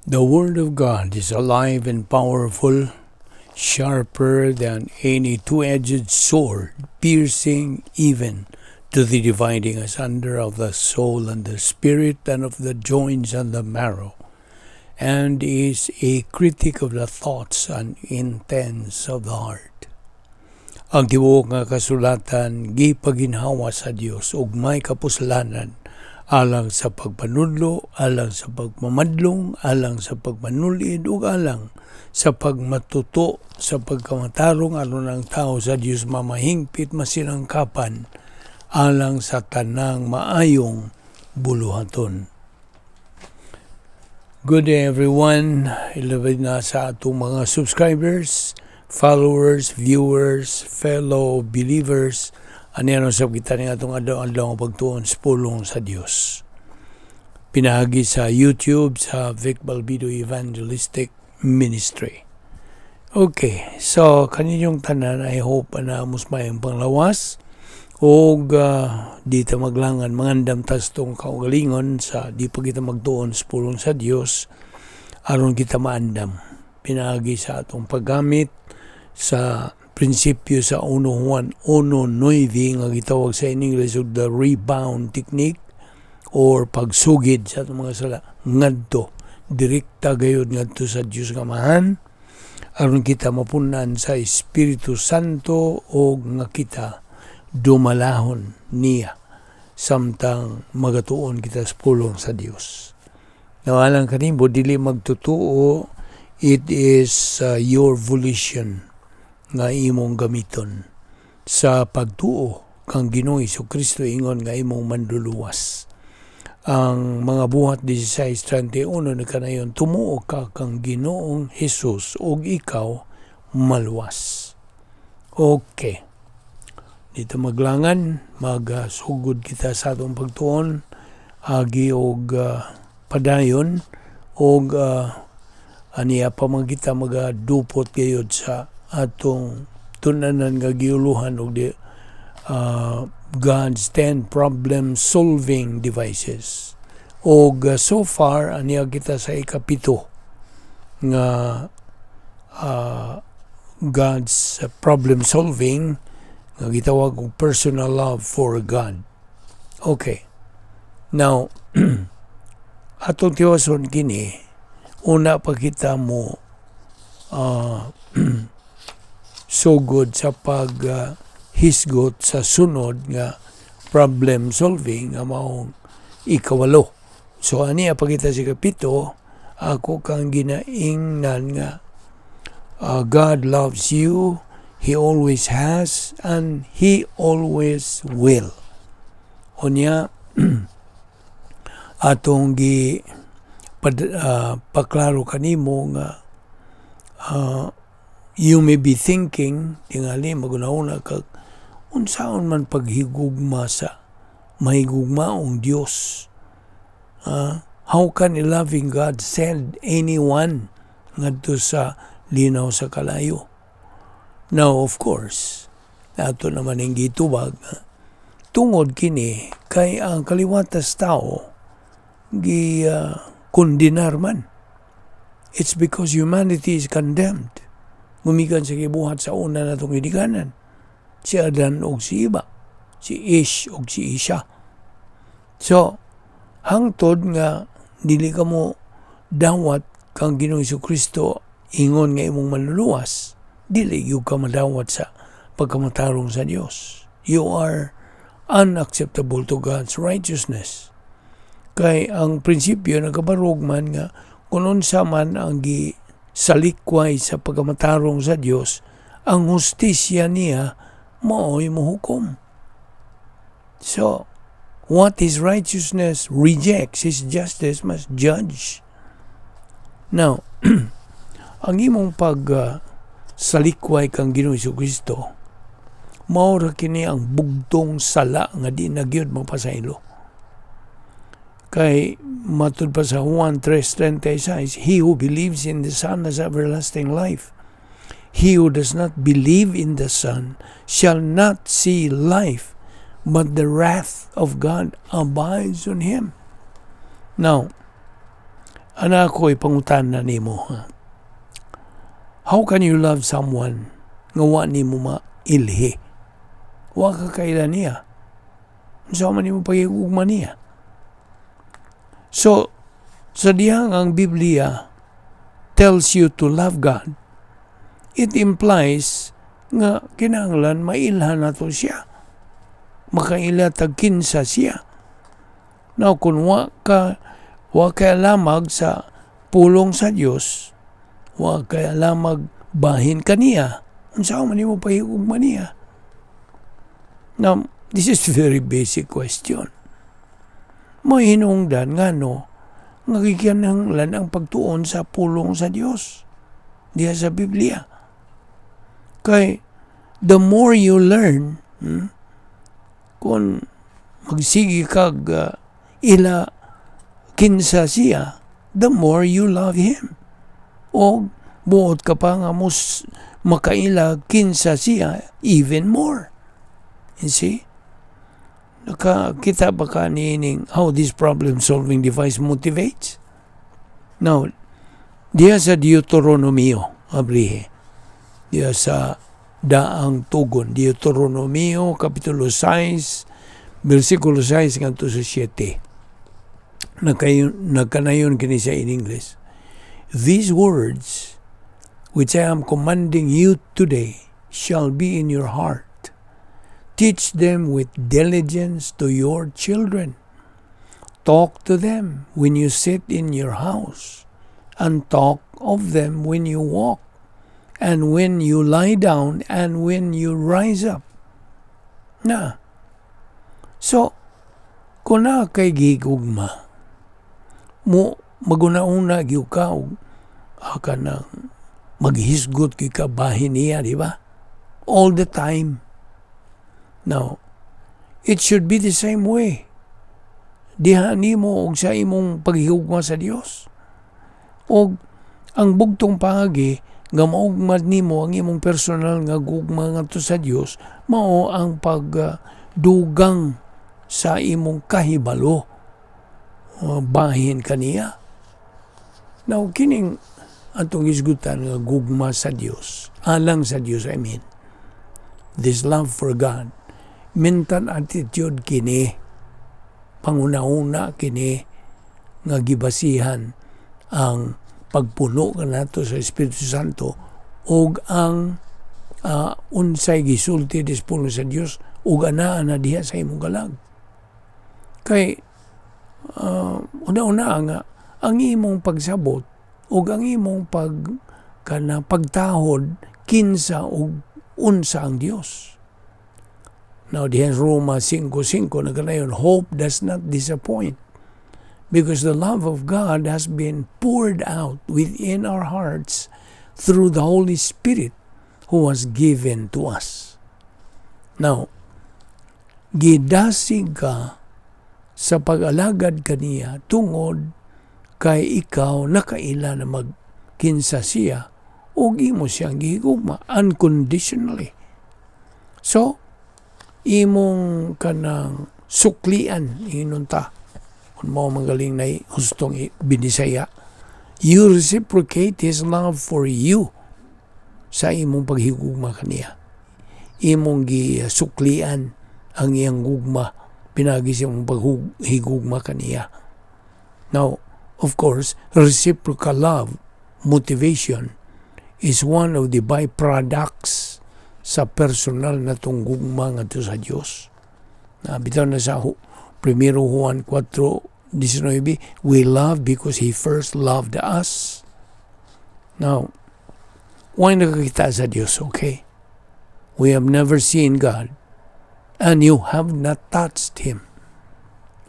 The Word of God is alive and powerful, sharper than any two-edged sword, piercing even to the dividing asunder of the soul and the spirit and of the joints and the marrow, and is a critic of the thoughts and intents of the heart. Ang tibuok nga kasulatan gipaginhawa sa Dios ug may kapuslanan alang sa pagpanudlo, alang sa pagmamadlong, alang sa pagpanulid ug alang sa pagmatuto sa pagkamatarong, aron ang tao sa Dios mamahingpit, masinangkapan alang sa tanang maayong buluhaton. Good day, everyone. Ilabi na sa atong mga subscribers, followers, viewers, fellow believers. Aniya sab kita ni atong adlaw-adlaw nga pagtuon sa pulong sa Dios. Pinaagi sa YouTube sa Vic Balbido Evangelistic Ministry. Okay, so kaninyong tanan, I hope na mas maayong panglawas og di ta maglangan, mangandam ta sa atong kaugalingon sa di pa kita magtuon sa pulong sa Dios aron kita maandam pinaagi sa atong paggamit sa prinsipyo sa 1 Juan 1.9 nga gitawag sa in English og the rebound technique or pagsugid sa atong mga sala ngadto direkta gayud ngadto sa Dios nga Amahan aron kita mapunan sa Espiritu Santo og nga kita dumalahon niya samtang magatuon kita sa pulong sa Dios. Nawalang kanimo dili magtutuo, it is your volition nga imong gamiton sa pagtuo kang Ginoong Kristo ingon nga imong manluluwas. Ang mga Buhat 16:31 nagkanayon, "Tumuo ka kang Ginoong Hesus ug ikaw maluwas." Okay. Dito maglangan, magsugod kita sa atong pagtuon agi og padayon og aniya pa man kita magadupot gayud sa atong tun-anan nga giuluhan og di God's 10 problem solving devices. Og so far aniya kita sa ikapito nga God's problem solving nga gitawag og personal love for God. Okay. Now, atong tiwason kini, una pa kita mo sugod sa pag hisgot sa sunod nga problem solving nga maong ikawalo. So aniya pa kita sa ikapito, ako kang ginaingnan nga God loves you, He always has, and He always will. Unya, atong gi paklaro kanimo nga you may be thinking, tingali magunahuna kag unsaon man paghigugma sa mahigugmaong Dios. How can a loving God send anyone ngadto sa linaw sa kalayo? Now, of course, ato naman ang gitubag tungod kini kay ang kaliwatas tao gi kondenar man. It's because humanity is condemned. Gumikan sa gibuhat sa una natong ginikanan, si Adan og si Eva, si Ish og si Isha. So, hangtod nga dili ka mo dawat kang Ginoong Kristo ingon nga imong manluluwas, dili gyud ka madawat sa pagkamatarong sa Dios. You are unacceptable to God's righteousness. Kay ang prinsipyo nagabarog man nga kung unsa man ang gi salikway sa pagkamatarong sa Dios, ang hustisya niya mao'y mohukom. So, what his righteousness rejects, his justice must judge. Now, ang imong pag salikway kang Ginoong Kristo, mao ra kini ang bugtong sala nga di na gyud mapasaylo. Kay matud pa sa Juan 3:36, "He who believes in the Son has everlasting life. He who does not believe in the Son shall not see life, but the wrath of God abides on him." Now, Ana ko ipangutana nimo, ha? How can you love someone nga wa nimo mailhi? Wa ka kaila niya. Unsa man nimo pagigugma niya? So, sa dihang ang Biblia tells you to love God, it implies nga kinahanglan mailhan nato siya. Makaila tag kinsa siya. Now, kung wa kay alamag sa pulong sa Dios, wa kay alamag bahin kaniya, unsa man nimo pahigugma niya? Now, this is very basic question. May hinungdan ngano nga gikinahanglan ang pagtuon sa pulong sa Dios diha sa Biblia. Kay the more you learn, kung magsige kag ila kinsa siya, the more you love Him. O buot ka pa nga mus makaila kinsa siya even more. You see? Nakakita ba ka niining how this problem-solving device motivates? Now, diha sa Deuteronomio, abrihe, diha sa Daang Tugon, Deuteronomio, Kapitulo 6, versikulo 6 ngadto sa 7. Nagkanayon kini siya in English. "These words, which I am commanding you today, shall be in your heart. Teach them with diligence to your children. Talk to them when you sit in your house, and talk of them when you walk, and when you lie down, and when you rise up." Na. So, kung naa kay gigugma, mo maguna-una gyud ka og kanang maghisgot gyud ka bahin niya, di ba? All the time. Now, it should be the same way diha nimo og sa imong paghigugma sa Dios. Og ang bugtong paagi nga maugmad nimo ang imong personal nga gugma ngadto sa Dios mao ang pagdugang sa imong kahibalo bahin kaniya. Now, kining atong hisgutan nga gugma sa Dios, alang sa Dios, I mean, this love for God, mental attitude kini, panguna-una kini nga gibasihan ang pagpuno kanato sa Espiritu Santo ug ang unsay gisulti sa pulong sa Dios ug anaa na diha sa imong kalag. Kay una-una nga ang imong pagsabot ug ang imong pag kana pagtahod kinsa ug unsa ang Dios. Now, diha Roma 5.5 nagkanayon, "Hope does not disappoint because the love of God has been poured out within our hearts through the Holy Spirit who was given to us." Now, gidasig ka sa pag-alagad kaniya tungod kay ikaw nakaila na magkinsa siya ug imo siyang gihigugma unconditionally. So, imong kanang suklian ingon ta kung mao magaling na hustong binisaya, you reciprocate His love for you sa imong paghigugma kaniya. Imong gisuklian ang iyang gugma pinagi sa imong paghigugma kaniya. Now, of course, reciprocal love motivation is one of the byproducts sa personal na gugma ngadto sa Dios. Na bitaw na sa Primero Juan 4:19, "We love because He first loved us." Now, why nakakita sa Dios, okay? We have never seen God and you have not touched Him.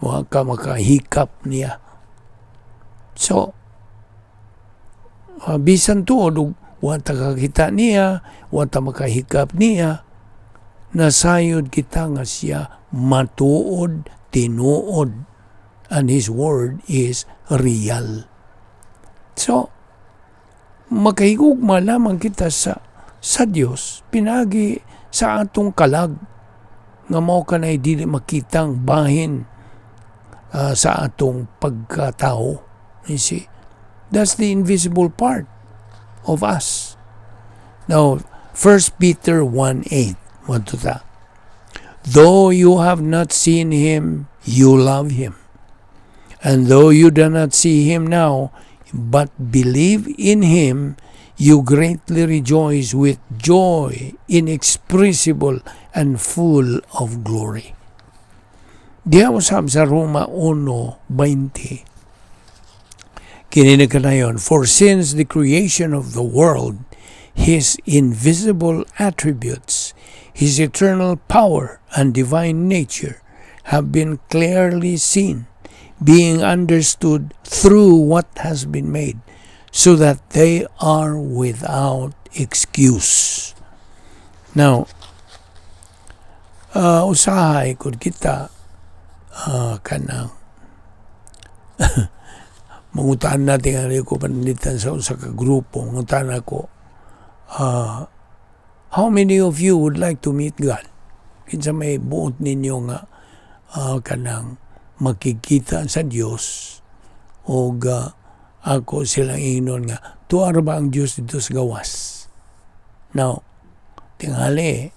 Wa ka makahikap niya. So, bisan tuod og wa ta kakita niya, wa ta makahikap niya, nasayod kita nga siya matuod, tinuod, and His word is real. So, makahigugma lamang kita sa Dios pinagi sa atong kalag nga mao kanay dili makitang bahin sa atong pagkatao. You see? That's the invisible part of us. Now, 1 Peter 1:8, what to that? "Though you have not seen him, you love him. And though you do not see him now, but believe in him, you greatly rejoice with joy inexpressible and full of glory." Diha usab sa Roma 1:20, kini nagkanayon, "For since the creation of the world, his invisible attributes, his eternal power and divine nature have been clearly seen, being understood through what has been made, so that they are without excuse." Now, usahay kung kita kanang mangutan natin ang ko pananglitan sa usa ka grupo, mangutan ako, "How many of you would like to meet God? Kinsa may buot ninyo nga kanang makikita sa Dios?" Og ako silang ingnon nga, "Tuwa ba ang Dios dito sa gawas?" Now, tingali,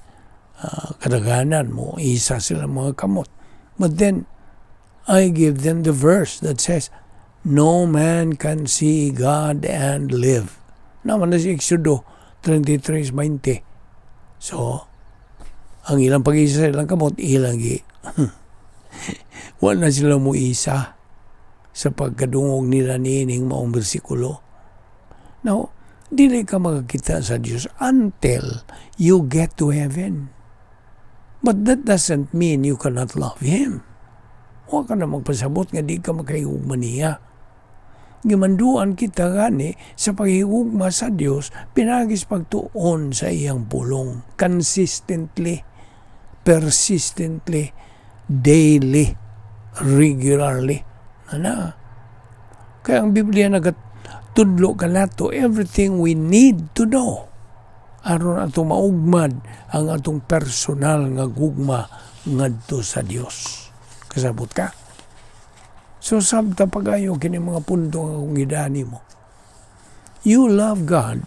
kadaghanan mo isa sila mga kamot. But then, I give them the verse that says, "No man can see God and live." Naman na si Exodo 33:20. So, ang ilang pag-isa sa ilang kamot, ilang gi. Wala na sila mo isa sa pagkadungog nila niining maong bersikulo. Now, dili ka makakita sa Diyos until you get to heaven. But that doesn't mean you cannot love Him. Wa ka na magpasabot nga di ka makahigugma niya. Gimanduan kita gani sa paghigugma sa Dios pinaagi sa pagtuon sa iyang pulong consistently, persistently, daily, regularly. Ana. Kaya ang Biblia nagatudlo kanato everything we need to know aron atong maugmad ang atong personal nga gugma ngadto sa Dios. Kasabot ka? So sabta pagayo kini mga punto nga akong gidani mo. You love God.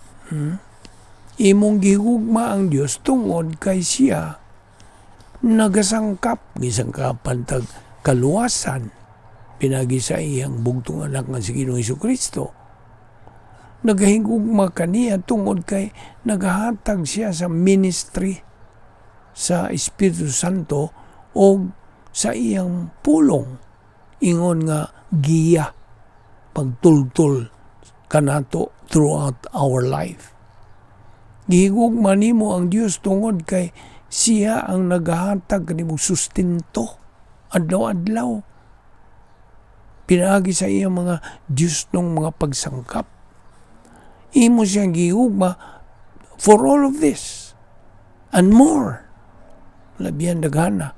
Imong gihugma ang Dios tungod kay siya nagasangkap, gisangkapan tag kaluwasan pinagi sa iyang bugtong anak nga si Ginoong Kristo. Nagahigugma kaniya tungod kay nagahatag siya sa ministry sa Espiritu Santo o sa iyang pulong ingon nga giya pagtultol kanato throughout our life. Gihigugma nimo ang Dios tungod kay siya ang nagahatag kanimo sustento adlaw-adlaw pinaagi sa iyang mga Diyos ng mga pagsangkap. Imo siyang gihugma for all of this and more. Labihan daghana.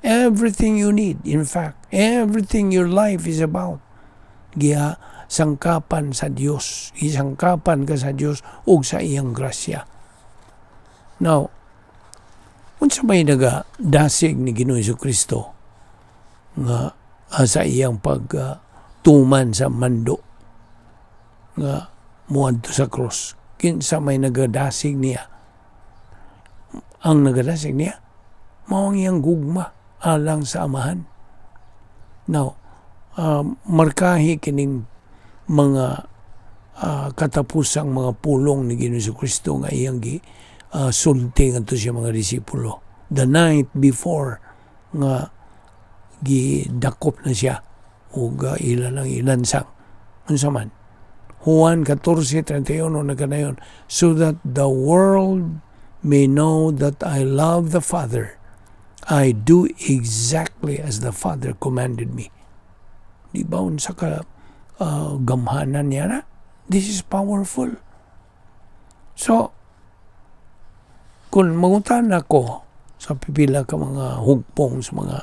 Everything you need, in fact, everything your life is about, giha sangkapan sa Dios. Isangkapan ka sa Dios ug sa iyang grasya. Now, unsa may naga dasig ni Ginoong Kristo nga sa iyang pagtuman sa mando nga muadto sa cross? Kinsa may nagadasig niya? Ang nagadasig niya mao ang iyang gugma alang sa Amahan. Now, markahi kining mga katapusang mga pulong ni Ginoong Kristo nga iyang gi sulti ngadto sa mga disipulo the night before nga gidakop na siya ug ila lang ilansang. Unsa man? Juan 14:31 nagkanayon, "So that the world may know that I love the Father, I do exactly as the Father commanded me." Di ba unsa ka gamhanan niya na? This is powerful. So, kung mangutan ako sa pipila ka mga hugpong sa mga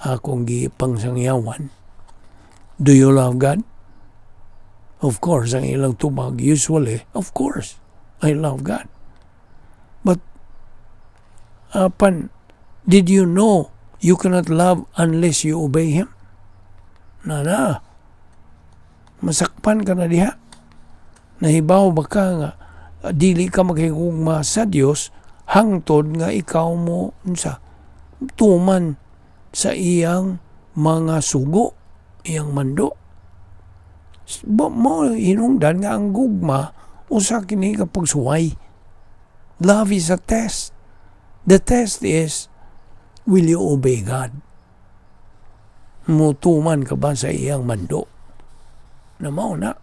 akong gipangsangyawan, "Do you love God?" Of course, ang ilang tubag usually, "Of course, I love God." But, apan, did you know you cannot love unless you obey Him? Na na. Masakpan ka na diha. Nahibaw ba ka nga dili ka makigugma sa Dios hangtod nga ikaw mo unsa tuman sa iyang mga sugo, iyang mando? Mo hinungdan nga ang gugma usa kini ka pagsuway. Love is a test. The test is, will you obey God? Mutuman ka ba sa iyang mando? Na mao na.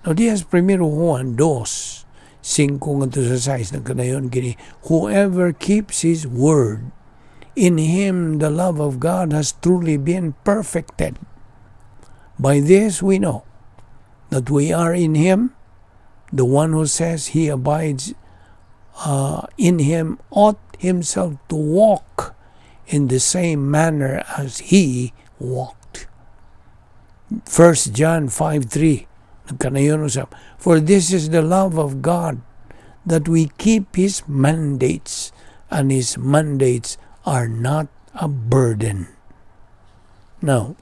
Now, diya sa Primero Juan 2, 5 ngadto sa 6, nagkanayon kini, "Whoever keeps His word, in him the love of God has truly been perfected. By this we know that we are in Him. The one who says he abides in Him ought himself to walk in the same manner as He walked." 1 John 5:3, nagkanayon usab, "For this is the love of God, that we keep His mandates, and His mandates are not a burden." Now,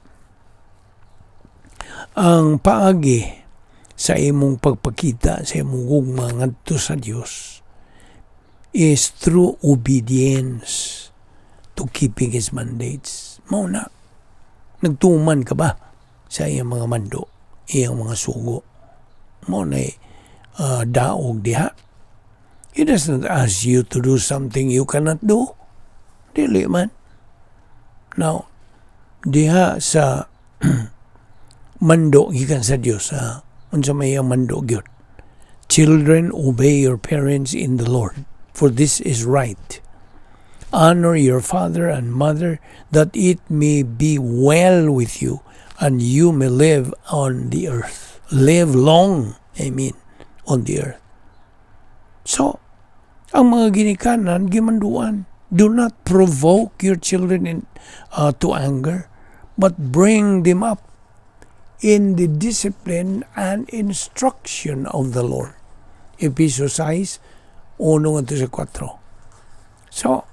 ang paagi sa imong pagpakita sa imong gugma ngadto sa Dios is through obedience to keeping His mandates. Mao na. Nagtuman ka ba sa iyang mga mando, iyang mga sugo? Mao na daog diha. He does not ask you to do something you cannot do. Dili man. Now, diha sa mando gikan sa Dios, ha? Unsa may iyang mando gyud? "Children, obey your parents in the Lord, for this is right. Honor your father and mother, that it may be well with you and you may live on the earth." Live long, I mean, on the earth. So, ang mga ginikanan, gimanduan, do not provoke your children to anger, but bring them up in the discipline and instruction of the Lord. Episo 6, 1 ngadto sa 4. So,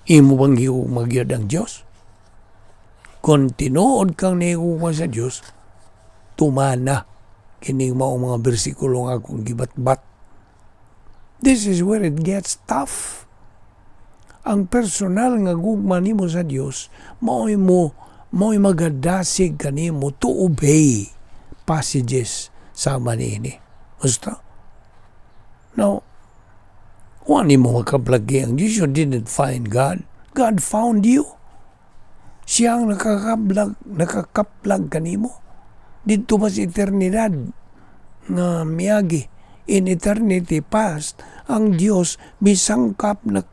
imo bang gihugma gyud ang Dios? Kung tinuod kang nihugma sa Dios, tumana kining mao mga bersikulo nga akong gibatbat. This is where it gets tough. Ang personal nga gugma nimo sa Dios, mao'y magadasig kanimo to obey passages sama niini. Basta. Now, wa nimo makablagi ang Diyos. You didn't find God. God found you. Siya ang nakakaplag kanimo. Didto pa sa eternidad nga miagi? In eternity past, ang Dios misangkap na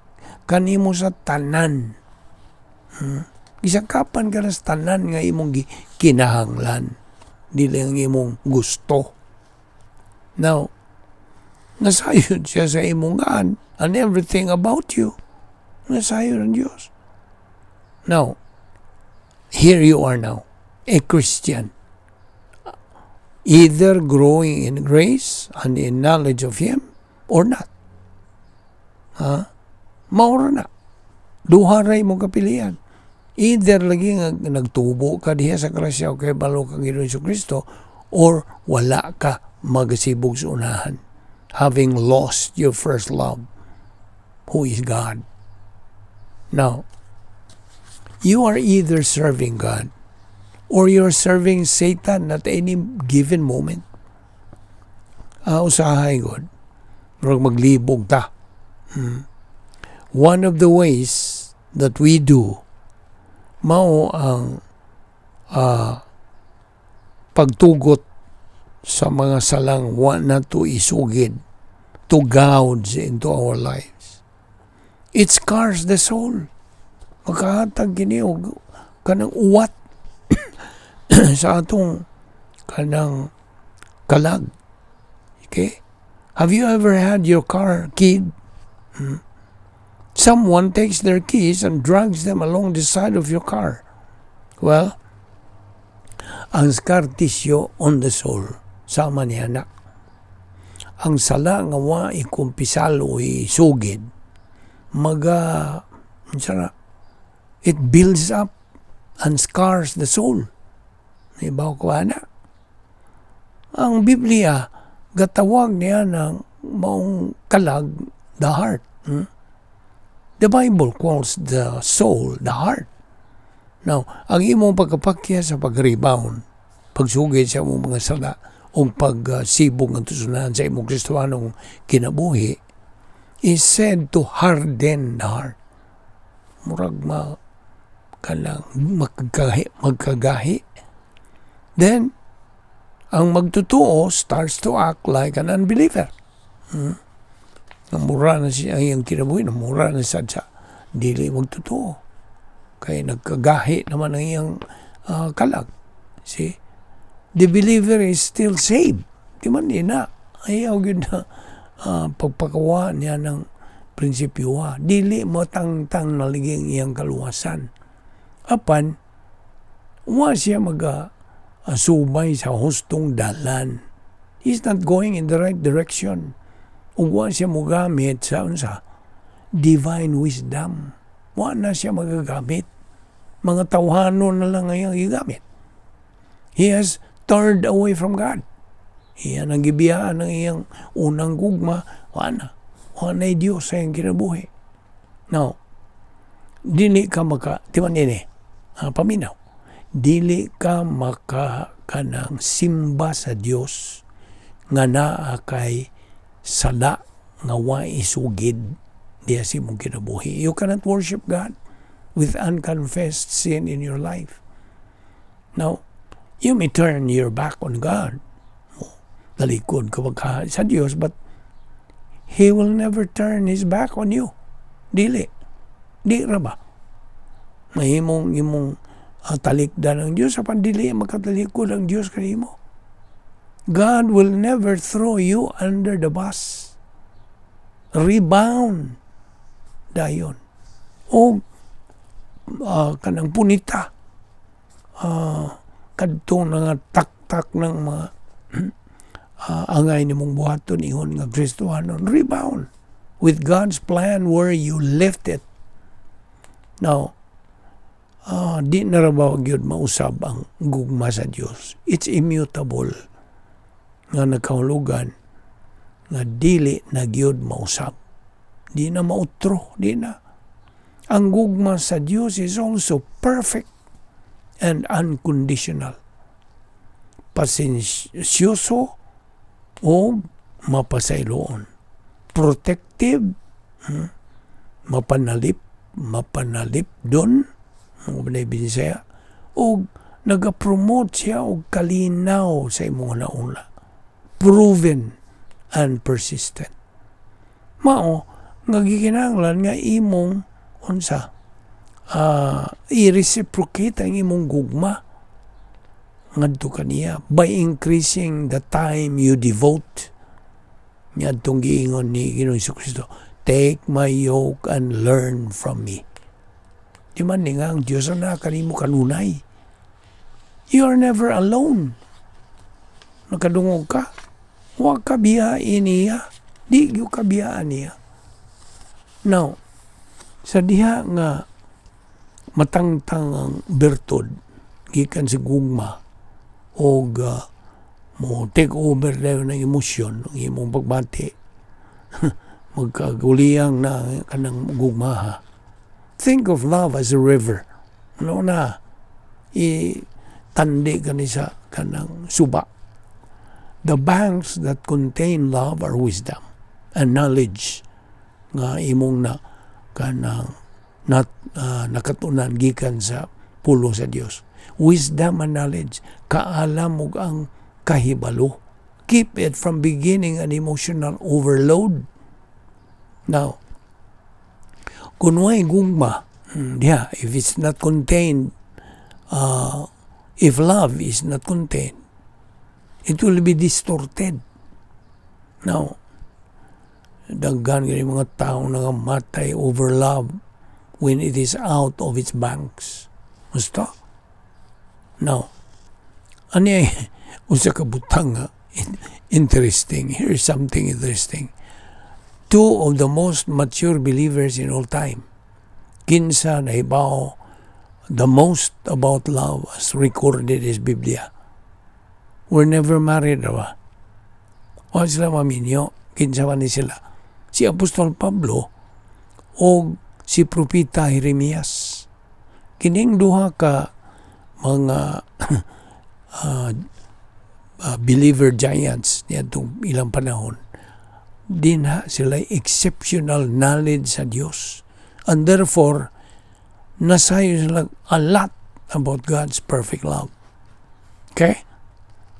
kanimo sa tanan. Gisangkapan ka na sa tanan nga imong kinahanglan. Dili ang imong gusto. Now, nasayod siya sa imong ngan and everything about you. Nasayod ang Diyos. Now, here you are now, a Christian. Either growing in grace and in knowledge of Him or not. Ha? Mao ra na. Duha ra imong kapilian. Either lagi nga nagtubo ka diha sa grasya o kahibalo kang Ginoong Kristo or wala ka magasibog sa unahan. Having lost your first love, who is God. Now, you are either serving God or you're serving Satan at any given moment. Usahay gud. Murag maglibog ta. One of the ways that we do mao ang pagtugot sa mga salang wa nato isugid to gouge into our lives. It scars the soul. Makahatag kini og kanang uwat sa atong kanang kalag. Okay? Have you ever had your car keyed? Someone takes their keys and drags them along the side of your car. Well, ang scar tissue on the soul, sama niya na. Ang sala nga wa ikumpisal o isugid, maga, unsa na, it builds up and scars the soul. Nahibaw ko ana. Ang Biblia gatawag niya ng maong kalag the heart. The Bible calls the soul the heart. Now, ang imong pagkapakya sa pag-rebound, pagsugid sa imong mga sala, o pagsibog ng tusunan sa imong Kristohanong kinabuhi, is said to harden the heart. Murag ma kanang magkagahi, magkagahi. Then, ang magtotoo starts to act like an unbeliever. Namura na siya ang iyang kinabuhi, namura na siya sa dili magtotoo. Kay nagkagahi naman ang iyang kalag. See? The believer is still saved. Di man di na. Ayaw gyud na pagpakawa niya ng prinsipyo ha. Dili mo tangtang naliging iyang kaluwasan. Apan, wa siya maga subay sa hustong dalan. He's not going in the right direction. Ug wa siya mogamit sa unsa? Divine wisdom. Wa na siya magagamit. Mga tawhano na lang ang gigamit. He has turned away from God. Iyan ang gibiyaan ng iyang unang gugma. Wa na. Wa na Diyos sa iyang kinabuhi. Now, dili ka maka, di ba nini, paminaw, dili ka maka kanang simba sa Dios nga naa kay sala nga wa isugid diya sa imong kinabuhi. You cannot worship God with unconfessed sin in your life. Now, you may turn your back on God. Talikod ka pagka sa Dios, but He will never turn His back on you. Dili. Di ra ba? Mahimong imong talikdan ang Dios, apan dili makatalikod ang Dios kanimo. God will never throw you under the bus. Rebound dayon. O kanang punita, kadtong nga taktak ng mga angay nimong buhaton ingon nga Kristohanon, rebound with God's plan where you left it. Now, di na ra ba gyud mausab ang gugma sa Dios? It's immutable nga nagkahulugan nga dili na gyud mausab. Di na mautro, di na. Ang gugma sa Dios is also perfect and unconditional. Pasensyoso o mapasayloon. Protective, mapanalip, mapanalip doon, mga Bisaya, o nagapromote siya og kalinaw sa imong nauna. Proven and persistent. Mao nga gikinahanglan nga imong unsa, i-reciprocate ang imong gugma ngadto kaniya by increasing the time you devote ngadtong giingon ni Ginoong Kristo, "Take my yoke and learn from me." Di man ni nga ang Dios ang naa kanimo kanunay. You are never alone. Nakadungog ka? Wa ka biyain niya. Di gyud ka biyaan niya. Now, sa diha nga matangtang ang bertud gikan sa gugma og mo take over dayon ng emosyon ang imong pagbati, magkaguliyang na kanang gugmaha. Think of love as a river. Ano na i tandi kani sa kanang suba. The banks that contain love are wisdom and knowledge nga imong na kanang nakatunan gikan sa pulong sa Dios. Wisdom and knowledge, kaalam ug ang kahibalo. Keep it from beginning an emotional overload. Now, kung way gugma, yeah, if it's not contained, if love is not contained, it will be distorted. Now, daghan gani mga tao nangamatay over love when it is out of its banks. Gusto? Now, ani ay usa ka butang nga interesting. Here's something interesting. Two of the most mature believers in all time. Kinsa nahibaw the most about love as recorded is Biblia were never married ba? Wa sila maminyo, kinsa man ni sila. Si Apostol Pablo o si Propeta Jeremias. Kining duha ka mga believer giants niadtong ilang panahon, dinha sila exceptional knowledge sa Dios. And therefore, nasayo sila a lot about God's perfect love. Okay?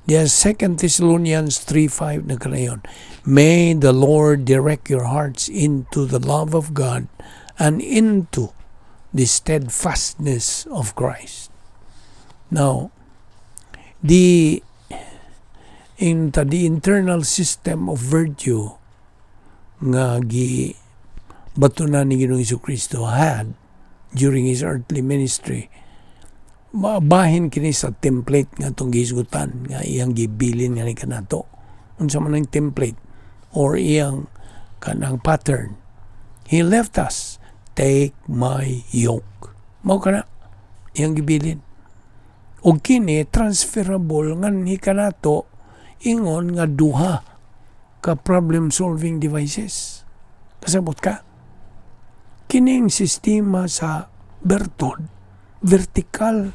Diya 2 Thessalonians 3:5 na kanayon. May the Lord direct your hearts into the love of God and into the steadfastness of Christ. Now, the in the internal system of virtue nga gi batunan ni Ginoong Kristo had during his earthly ministry, bahin kini sa template nga atong gihisgutan nga iyang gibilin nga ni kanato. Unsa man ang template or iyang kanang pattern? He left us, "Take my yoke." Mao kana iyang gibilin. Ug kini transferable nganhi kanato ingon nga duha ka problem solving devices. Kasabot ka? Kining sistema sa bertud, vertical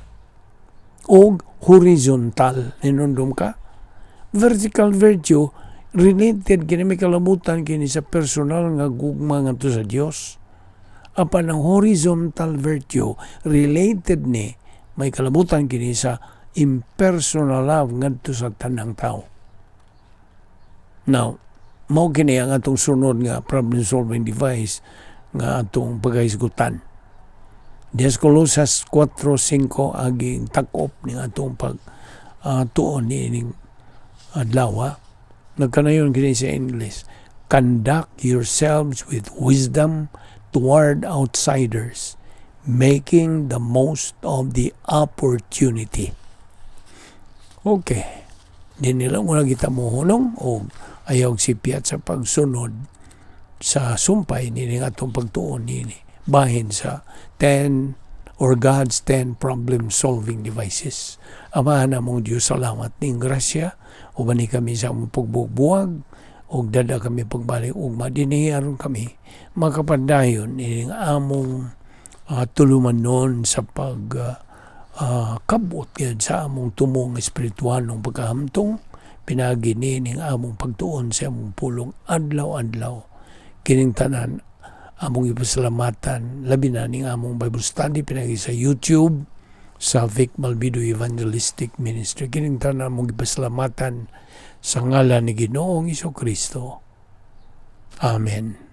o horizontal. Hinumdom ka? Vertical virtue related kini, may kalabutan kini sa personal nga gugma ngadto sa Dios. Apan ang horizontal virtue related ni may kalabutan kini sa impersonal love ngadto sa tanang tao. Now, mao kini ang atong sunod nga problem solving device nga atong paghisgutan. Diya Colosas 4:5 aging takop ning atong pag tuon niining adlaw. Nagkanayon kini sa English. "Conduct yourselves with wisdom toward outsiders, making the most of the opportunity." Okay. Di nila muna kita mohunong o ayaw sipyat sa pagsunod sa sumpay nining atong pagtuon nini bahin sa 10 or God's 10 problem solving devices. Amahan namong Diyos, salamat ning grasya uban ni kami sa among pagbubuwag ug dada kami pagbalik ugma dinhi aron kami makapadayon ining among tulumanon sa pag kabot gyud sa among tumong espiritualong pagkahamtong pinaagi ning among pagtuon sa among pulong adlaw-adlaw. Kining tanan among ipasalamatan, labi na ning among Bible study pinagi sa YouTube sa Vic Malvido Evangelistic Ministry. Kining tanan among ipasalamatan sa ngalan ni Ginoong Kristo. Amen.